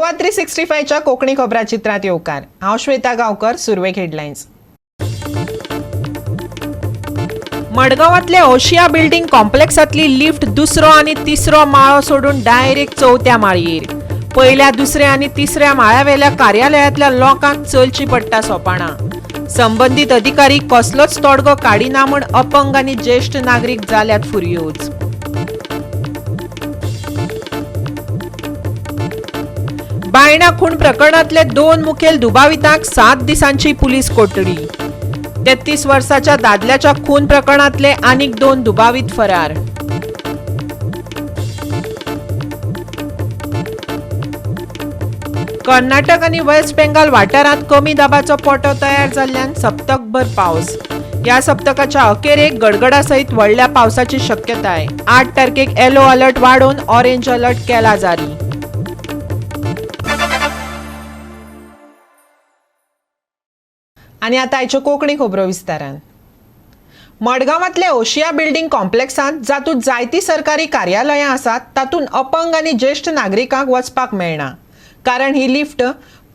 गोवा 365 च्या कोकणी खबरा चित्रात येवकार. हांव श्वेता गांवकर. सुरवेक हेडलायन्स. मडगांवांतल्या ओशिया बिल्डिंग कॉम्प्लेक्सांतली लिफ्ट दुसरो आनी तिसरो माळो सोडून डायरेक्ट चवथ्या माळयेर. पयल्या, दुसऱ्या आनी तिसऱ्या माळ्यावेल्या कार्यालयांतल्या लोकांक चलची पडटा सोपाणां. संबंदीत अधिकारी कसलोच तोडगो काडिना म्हूण अपंग आनी ज्येश्ठ नागरीक जाल्यात फुर्योज. बायणा खून प्रकरणातले दोन मुखेल दुबावितांक 7 दिसांची पुलीस कोठडी. 33 वर्साच्या दादल्याच्या खून प्रकरणातले आनीक 2 दुबावीत फरार. कर्नाटक आनी वेस्ट बेंगाल वाठारांत कमी दाबाचो पटो तयार जाल्ल्यान सप्तकभर पावस. ह्या सप्तकाच्या अखेरेक गडगडा सयत व्हडल्या पावसाची शक्यताय. 8 तारखेक येलो अलर्ट वाडोवन ऑरेंज अलर्ट केला जारी. आनी आतां आयच्यो कोंकणी खबरो विस्तारान. मडगांवांतल्या ओशिया बिल्डिंग कॉम्प्लेक्सांत जातूंत जायतीं सरकारी कार्यालयां आसात तातूंत अपंग आनी ज्येश्ठ नागरिकांक वचपाक मेळना, कारण ही लिफ्ट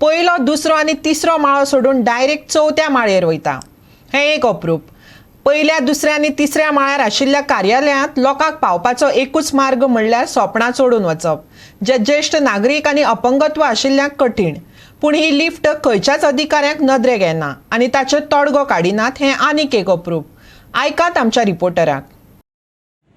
पयलो, दुसरो आनी तिसरो माळो सोडून डायरेक्ट चवथ्या माळयेर वयता. हें एक अप्रूप. पयल्या, दुसऱ्या आनी तिसऱ्या माळ्यार आशिल्ल्या कार्यालयांत लोकांक पावपाचो एकूच मार्ग म्हणल्यार सोपणां चडून वचप, जे ज्येश्ठ नागरीक आनी अपंगत्व आशिल्ल्यांक कठीण. पूण ही लिफ्ट खंयच्याच अधिकाऱ्यांक नदरेक येना आनी ताचेर तोडगो काडिनात, हें आनीक एक अप्रूप. आयकात आमच्या रिपोर्टराक.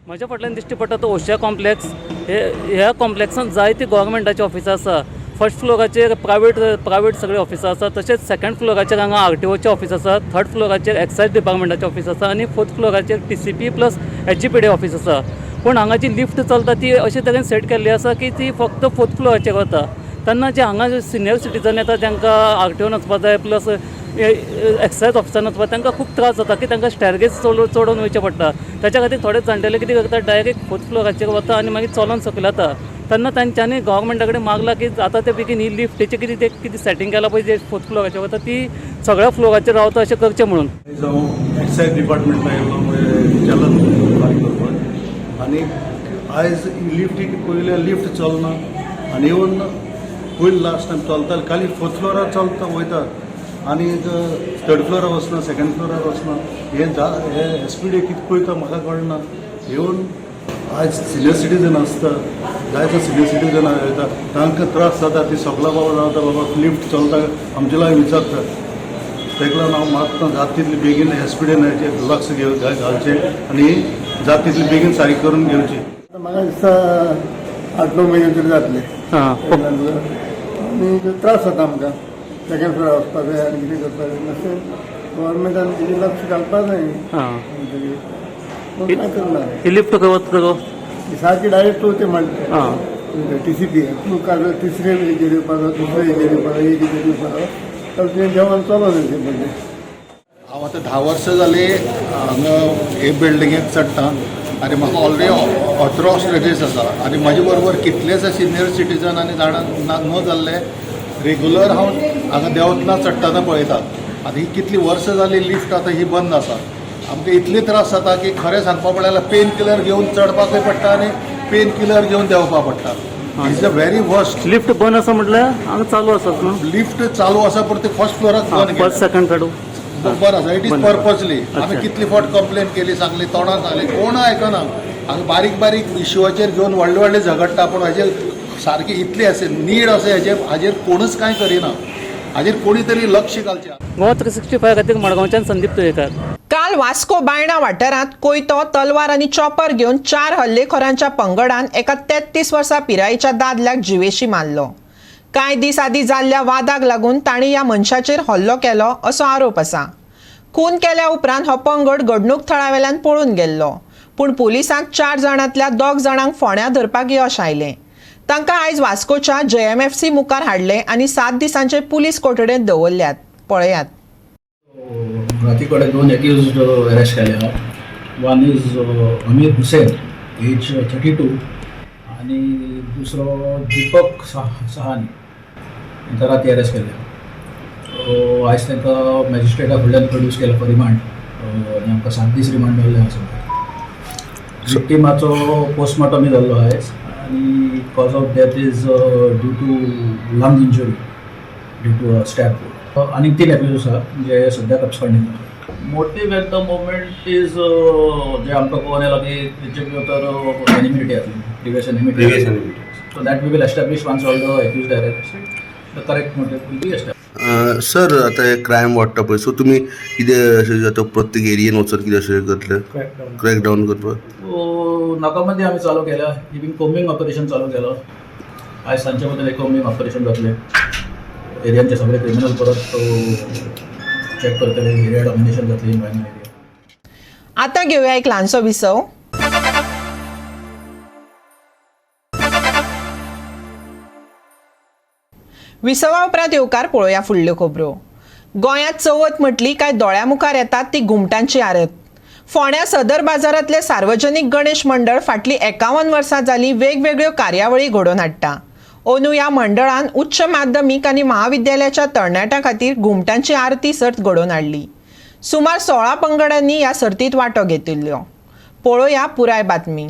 म्हज्या फाटल्यान दिश्टी पडटा तो ओशिया कॉम्प्लेक्स. हे ह्या कॉम्प्लेक्सान जायती गोवोरमेंटाची ऑफिसां आसा. फर्स्ट फ्लोराचेर प्रायवेट सगळे ऑफिसां आसा, तशेंच सेकंड फ्लोराचेर हांगा आरटीओचे ऑफिस आसा, थर्ड फ्लोराचेर एक्सायज डिपार्टमेंटाचें ऑफिस आसा आनी fourth फ्लोराचेर TCP plus HGPD office आसा. पूण हांगा जी लिफ्ट चलता ती अशे तरेन सेट केल्ली आसा की ती फक्त फोर्थ फ्लोराचेर वता. तेन्ना जे हांगा जे सिनियर सिटीजन येता, तांकां आरटीओन वचपा जाय प्लस एक्सायज ऑफिसान वचपा, तांकां खूब त्रास जाता की तांकां स्टॅरगेज चडोवन वयचें पडटा. ताच्या खातीर थोडे जाणटेले कितें करता, डायरेक्ट फोर्थ फ्लोराचेर वता आनी मागीर चलोन सकयल येता. तेन्ना तांच्यांनी गव्हर्मेंटा कडेन मागलां की जाता ते बेगीन ही लिफ्टीचें कितें तें कितें सेटींग केलां पळय, जे फोर्थ फ्लोराचेर वता ती सगळ्या फ्लोराचेर रावता अशें करचें म्हणून. आयज हांव एक्सायज डिपार्टमेंटान येयलो चलन फारीक करपाक आनी आयज लिफ्टी पयल्या लिफ्ट चलना आनी येवन पयलीं लास्ट टायम चलताले, खाली फोर्थ फ्लोरार चलता वयता आनी थर्ड फ्लोरार वचना, सेकंड फ्लोरार वचना. हें जा हें एसपीडी कितें पळयता म्हाका कळना. येवन आयज सिनियर सिटीजन आसता, जायते सिनियर सिटीजन येता, तांकां त्रास जाता. ती सगळा बाबा रावता, बाबा लिफ्ट चलता आमचे लागीं विचारता. ताका लागून हांव मागता जाता तितली बेगीन एसपीडीन हेचेर लक्ष घेव घालचें आनी जाता तितली बेगीन सारकी करून घेवची. म्हाका दिसता 8-9 म्हयने तरी जातले. आनी त्रास जाता आमकां सेकंड फ्लोर वचपाक जाय आनी कितें करपाक जाय. मातशें गव्हर्मेंटान तेजेर लक्ष घालपाक जाय. पूण कांय करना. ही लिफ्ट खंय वता तो? सारकी डायरेक्ट चवथे माळ्यार टीसीपी तूं काल तिसरे हेजेर येवपाक जाय, दुसरे हेजेर येवपाक जाय, एक हेजेर येवपाक जाय, जाल्यार तुवें जेवण चलोन अशें पडलें. हांव आतां 10 वर्सां जालीं हांगा हे बिल्डिंगेंत चडटा आनी म्हाका ऑलरेडी अथ्रोस्ट्रेजीस आसा आनी म्हाजे बरोबर कितलेशे सिनियर सिटीजन आनी जाणां न जाल्ले रेगुलर हांव हांगा देंवतना चडटना पळयता. आतां ही कितलीं वर्सां जालीं लिफ्ट आतां ही बंद आसा. आमकां इतले त्रास जाता की खरें सांगपा म्हणल्यार पेन किलर घेवन चडपाकूय पडटा आनी पेन किलर घेवन देंवपाक पडटा. Is a very worst. Lift बंद आसा म्हटल्यार हांगा चालू आसा न्हू? लिफ्ट चालू आसा पूण ती फर्स्ट फ्लोराक बंद. फर्स्ट, सेकंड थर्ड बरं आसा. It is purposely. आमी कितली फावट कंप्लेन केली, सांगली, तोंडान सांगली, कोण आयकना. हांगा बारीक बारीक इश्यूचेर घेवन व्हडले व्हडले झगडटा, पूण हाजेर सारकी इतली आसा नीड आसा हेजेर, हाजेर कोणूच कांय करिना. हाजेर कोणी तरी लक्ष घालचें. गोवा 365 खातीर मडगांवच्यान संदीप तुयेकर. काल वास्को बायणा वाठारांत कोयतो, तलवार आनी चॉपर घेवन 4 हल्लेखोरांच्या पंगडान एका 33 वर्सां पिरायेच्या दादल्याक जिवेशी मारलो. कांय दीस आदीं जाल्ल्या वादाक लागून तांणी ह्या मनशाचेर हल्लो केलो असो आरोप आसा. खून केल्या उपरांत हो पंगड घडणूक थळावेल्यान पळून गेल्लो, पूण पुलिसांक 4 जाणांतल्या 2 जाणांक फोंड्यां धरपाक यश आयलें. तांकां आयज वास्कोच्या जेएमएफसी मुखार हाडले आनी 7 दिसांचे पुलीस कोठडेंत दवरल्यात. पळयात. राती कडेन 2 एक्युज्ड अरेस्ट केले आहा. One is Amir Hussain, age 32, आनी दुसरो दीपक सहानी. तांकां राती अरेस्ट केले. सो आयज तांकां मॅजिस्ट्रेटा फुडल्यान प्रोड्यूस केला फॉर रिमांड आनी आमकां 7 दीस रिमांड मेळ्ळें आसा. विक्टिमाचो पोस्टमॉर्टमूय जाल्लो आयज. आनी cause of death is due to lung injury due to a stab. आनी 3 एक्यूज आसा जे सद्याक absconding. Motive at the moment is जे आमकां कळोन येयलां की तेचे भितर एनिमिटी आसली, previous enmity. So that we will establish once all the accused are arrested, the correct motive will be established. Sir, आतां हे क्रायम वाडटा पळय, सो तुमी कितें अशें आतां प्रत्येक एरियेन वचून कितें अशें करतले, क्रॅकडावन करपाक? सो नाकाबंदी आमी चालू केल्या, इवन कोम्बिंग ऑपरेशन चालू केलं. आयज सांजचे बद्दल एक कोम्बिंग ऑपरेशन जातलें. एरियांचे सगळे क्रिमिनल परत चॅक करतले, एरिया डॉमिनेशन जातलें इन वायन एरिया. आतां घेवया एक ल्हानसो विसव. विसवा उपरांत येवकार पळोवया फुडल्यो खबरो. गोंयांत चवथ म्हटली काय दोळ्या मुखार येतात ती घुमटांची आरत. फोंड्या सदर बाजारांतले सार्वजनीक गणेश मंडळ फाटलीं 51 वर्सां जालीं वेगवेगळ्यो कार्यावळी घडोवन हाडटा. अंदू ह्या मंडळान उच्च माध्यमीक आनी महाविद्यालयाच्या तरणाट्यां खातीर घुमटांची आरती सर्त घडोवन हाडली. सुमार 16 पंगडांनी ह्या सर्तींत वांटो घेतिल्लो. पळोवया पुराय बातमी.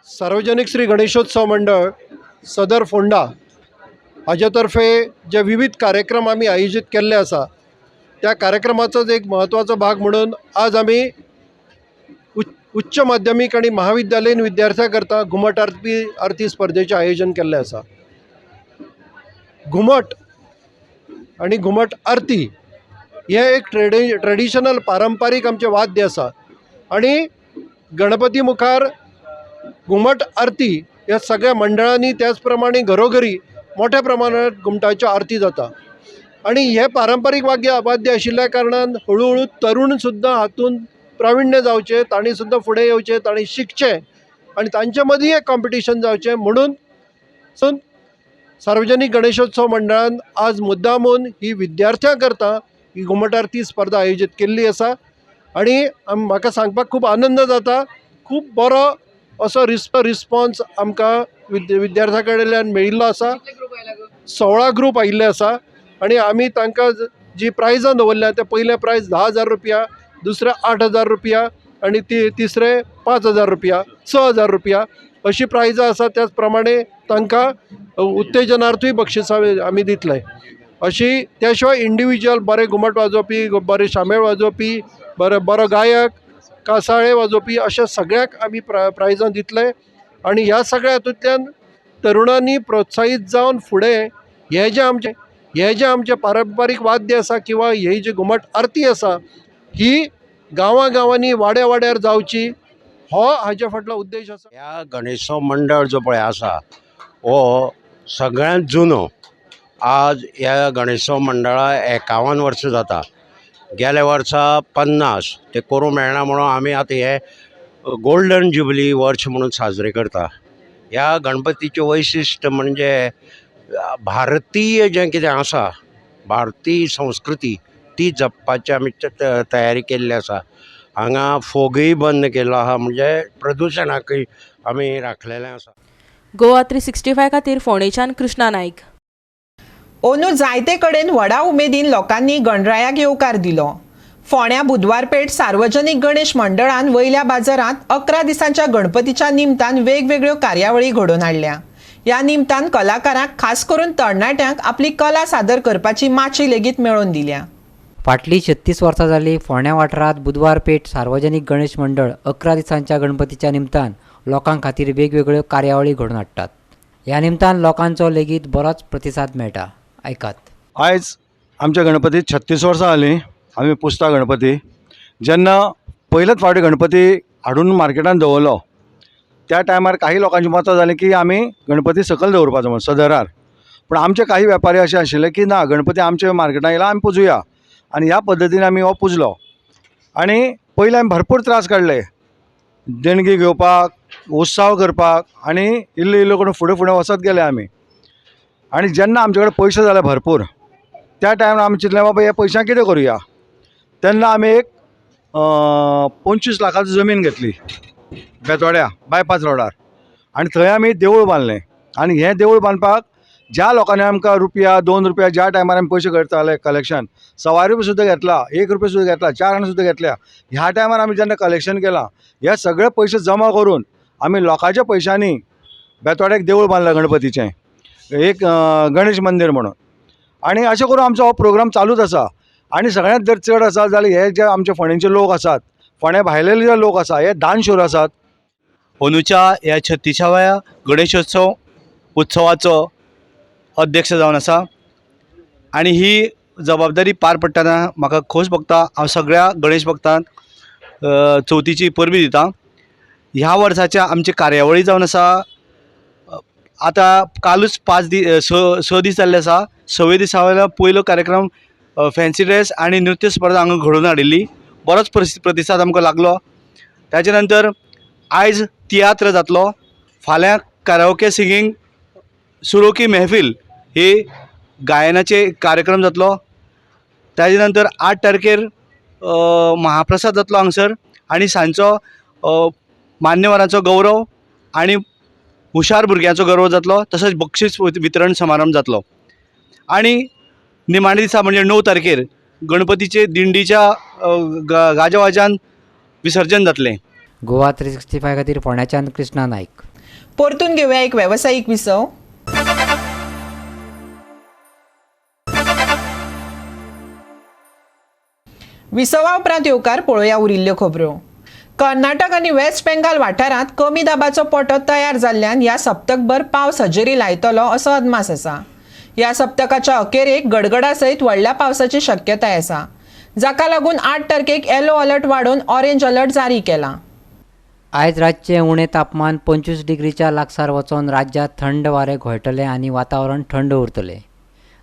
सार्वजनिक श्री गणेशोत्सव मंडळ सदर फोंडा हाजे तर्फे जे विविध कार्यक्रम आमी आयोजीत केल्ले आसा त्या कार्यक्रमाचोच एक म्हत्वाचो भाग म्हणून आज आमी उच्च माध्यमीक आनी महाविद्यालयीन विद्यार्थ्यां करता घुमट आरती स्पर्धेचें आयोजन केल्लें आसा. घुमट आनी घुमट आरती हें एक ट्रेडिशनल पारंपारीक आमचें वाद्य आसा आनी गणपती मुखार घुमट आरती ह्या सगळ्या मंडळांनी त्याच प्रमाणे घरोघरी मोठ्या प्रमाणात घुमटाच्यो आरती जाता आनी हें पारंपारीक वाद्य आशिल्ल्या कारणान हळू हळू तरूण सुद्दां हातूंत प्राविण्य जावचें, तांणी सुद्दां फुडें येवचें, तांणी शिकचें आनी तांचे मदीं एक कॉम्पिटिशन जावचें म्हणून सार्वजनीक गणेशोत्सव मंडळान आज मुद्दामून ही विद्यार्थ्यां करता ही घुमट आरती स्पर्धा आयोजीत केल्ली आसा आनी म्हाका सांगपाक खूब आनंद जाता. खूब बरो असो रिस्पॉन्स आमकां विद्यार्थ्यां कडल्यान मेळिल्लो आसा. 16 ग्रूप आयिल्ले आसा आनी आमी तांकां जी प्रायजां दवरल्या ते पयलें प्रायज 10,000 रुपया, दुसरें 8,000 रुपया आनी तिसरें 5,000 रुपया, 6,000 रुपया अशी प्रायजां आसा. त्याच प्रमाणे तांकां उत्तेजनार्थूय बक्षिसां आमी दितले. अशी त्या शिवाय इंडिविज्युअल बरे घुमट वाजोवपी, बरे शामेळ वाजोवपी, बरो गायक, कासाळे वाजोवपी अशा सगळ्यांक आमी प्रायजां दितले आनी ह्या सगळ्या हातूंतल्यान तरुणांनी प्रोत्साहीत जावन फुडें हे जे आमचें पारंपारीक वाद्य आसा किंवा ही जी घुमट आरती आसा ही गांवां गांवांनी वाड्या वाड्यार जावची हो हाजे फाटलो उद्देश आसा. ह्या गणेशोत्सव मंडळ जो पळय आसा हो सगळ्यांत जुनो. आज ह्या गणेशोत्सव मंडळा 51 वर्सां जाता. गेल्या वर्सा 50 ते करूंक मेळना म्हणून आमी आतां हे गोल्डन जुबली वर्स म्हणून साजरे करता. ह्या गणपतीचें वैशिश्ट म्हणजे भारतीय जें कितें आसा, भारतीय संस्कृती ती जपपाची आमी तयारी केल्ली आसा. हांगा फोगय बंद केल्लो आहा, म्हणजे प्रदुशणाकय आमी राखलेलें आसा. गोवा 365 खातीर फोंडेच्यान कृष्णा नायक. अंदू जायते कडेन व्हडा उमेदीन लोकांनी गणरायाक येवकार दिलो. फोंड्या बुधवारपेठ सार्वजनीक गणेश मंडळान वयल्या बाजारांत 11 दिसांच्या गणपतीच्या निमतान वेगवेगळ्यो कार्यावळी घडोवन हाडल्या. ह्या निमतान कलाकारांक खास करून तरणाट्यांक आपली कला सादर करपाची माची लेगीत मेळोवन दिल्या. फाटलीं 36 वर्सां जालीं फोंड्या वाठारांत बुधवारपेठ सार्वजनीक गणेश मंडळ 11 दिसांच्या गणपतीच्या निमतान लोकां खातीर वेगवेगळ्यो कार्यावळी घडोवन हाडटात. ह्या निमतान लोकांचो लेगीत बरोच प्रतिसाद मेळटा. आयकात. आयज आमच्या गणपती 36 वर्सां जालीं आमी पुजता गणपती. जेन्ना पयलेच फावटी गणपती हाडून मार्केटान दवरलो त्या टायमार काही लोकांची मतां जालीं की आमी गणपती सकयल दवरपाचो म्हणून सदरार. पूण आमचे काही वेपारी अशे आशिल्ले की ना, गणपती आमच्या मार्केटान येयला आमी पुजुया आनी ह्या पद्दतीन आमी हो पुजलो. आनी पयलीं आमी भरपूर त्रास काडले देणगी घेवपाक, उत्साव करपाक आनी इल्लो इल्लो करून फुडें फुडें वचत गेले आमी. आनी जेन्ना आमचे कडेन पयशे जाले भरपूर त्या टायमार आमी चिंतलें बाबा ह्या पयशांक कितें करुया. तेन्ना आमी एक 25 लाखाची जमीन घेतली. बेतोड्या बायपास रोडार आनी थंय आमी देवूळ बांदलें. आनी हें देवूळ बांदपाक ज्या लोकांनी आमकां रुपया 2 रुपया ज्या टायमार आमी पयशे करताले कलेक्शन, 1.25 रुपया सुद्दां घेतला, 1 रुपया सुद्दां घेतला, 4 आणा सुद्दां घेतल्या. ह्या टायमार आमी जेन्ना कलेक्शन केलां हे सगळे पयशे जमा करून आमी लोकांच्या पयशांनी बेतोड्याक देवूळ बांदलां गणपतीचें, एक गणेश मंदीर म्हणून. आनी अशें करून आमचो हो प्रोग्राम चालूच आसा. आनी सगळ्यांत जर चड आसा जाल्यार हे जे आमचे फोंडेंचे लोक आसात, फोंड्या भायले जे लोक आसा, हे दानशूर आसात. अंदूच्या ह्या 36व्या गणेशोत्सव उत्सवाचो अध्यक्ष जावन आसा आनी ही जबाबदारी पार पडटना म्हाका खोस भोगता. हांव सगळ्या गणेश भक्तांक चवथीची परबीं दिता. ह्या वर्साच्या आमची कार्यावळी जावन आसा, आतां कालूच 5 दीस 6 दीस जाल्ले आसा. 6व्या दिसा वयलो पयलो कार्यक्रम फॅन्सी ड्रेस आनी नृत्य स्पर्धा हांगा घडोवन हाडिल्ली, बरोच प्रतिसाद आमकां लागलो. ताजे नंतर आयज तियात्र जातलो, फाल्यां काराओके सिंगींग सुरो की महफील ही गायनाचे कार्यक्रम जातलो. ताजे नंतर 8 तारखेर महाप्रसाद जातलो हांगसर आनी सांजचो मान्यवरांचो गौरव आनी हुशार भुरग्यांचो गौरव जातलो, तसोच बक्षीस वितरण समारंभ जातलो. आनी निमाणे दिसा म्हणजे 9 तारखेर गणपतीचे दिंडीच्या गाजावाजान विसर्जन जातलें. गोवा 365 खातीर फोंड्याच्यान कृष्णा नायक. परतून घेवया एक वेवसायीक विसव. विसवा उपरांत येवकार पळोवया उरिल्ल्यो खबरो. कर्नाटक आनी वेस्ट बेंगाल वाठारांत कमी दाबाचो पटो तयार जाल्ल्यान ह्या सप्तकभर पावस हजेरी लायतलो असो अदमास आसा. ह्या सप्तकाच्या अखेरेक गडगडा सयत व्हडल्या पावसाची शक्यताय आसा, जाका लागून 8 तारखेक येलो अलर्ट वाडोवन ऑरेंज अलर्ट जारी केला. आयज रातचें उणें तापमान 25 डिग्रीच्या लागसार वचोन राज्यांत थंड वारें घोळटलें आनी वातावरण थंड उरतलें.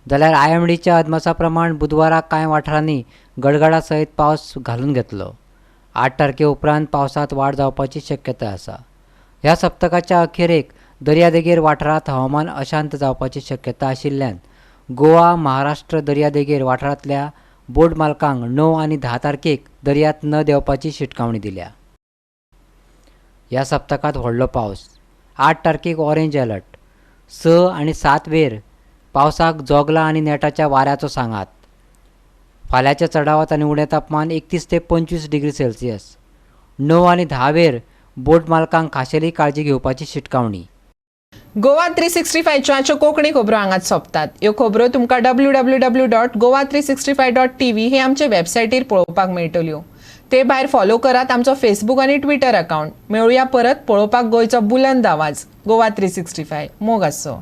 जाल्यार IMDच्या अदमासा प्रमाण बुधवारा कांय वाठारांनी गडगडा सयत पावस घालून घेतलो. 8 तारखे उपरांत पावसांत वाड जावपाची शक्यताय आसा. ह्या सप्तकाच्या अखेरेक दर्यादेगेर वाठारांत हवामान अशांत जावपाची शक्यता आशिल्ल्यान गोवा, महाराष्ट्र दर्यादेगेर वाठारांतल्या बोट मालकांक 9 आनी 10 तारखेक दर्यांत न देंवपाची शिटकावणी दिल्या. ह्या सप्तकांत व्हडलो पावस. 8 तारखेक ऑरेंज अलर्ट. 6 आनी 7 वेर पावसाक जोगला आनी नेटाच्या वाऱ्याचो सांगात. फाल्यांच्या चडावत आनी उणें तापमान 31 ते 25 डिग्री सेल्सियस. 9 आनी 10 वेर बोट मालकांक खाशेली काळजी घेवपाची शिटकावणी. गोवा 365च्यो कोंकणी खबरो हांगाच सोंपतात. ह्यो खबरो तुमकां www.goa365.tv हे आमचे वेबसायटीर पळोवपाक मेळटल्यो. ते भायर फॉलो करात आमचो फेसबूक आनी ट्विटर अकाउंट. मेळुया परत पळोवपाक गोंयचो बुलंद आवाज गोवा 365. मोग आसचो.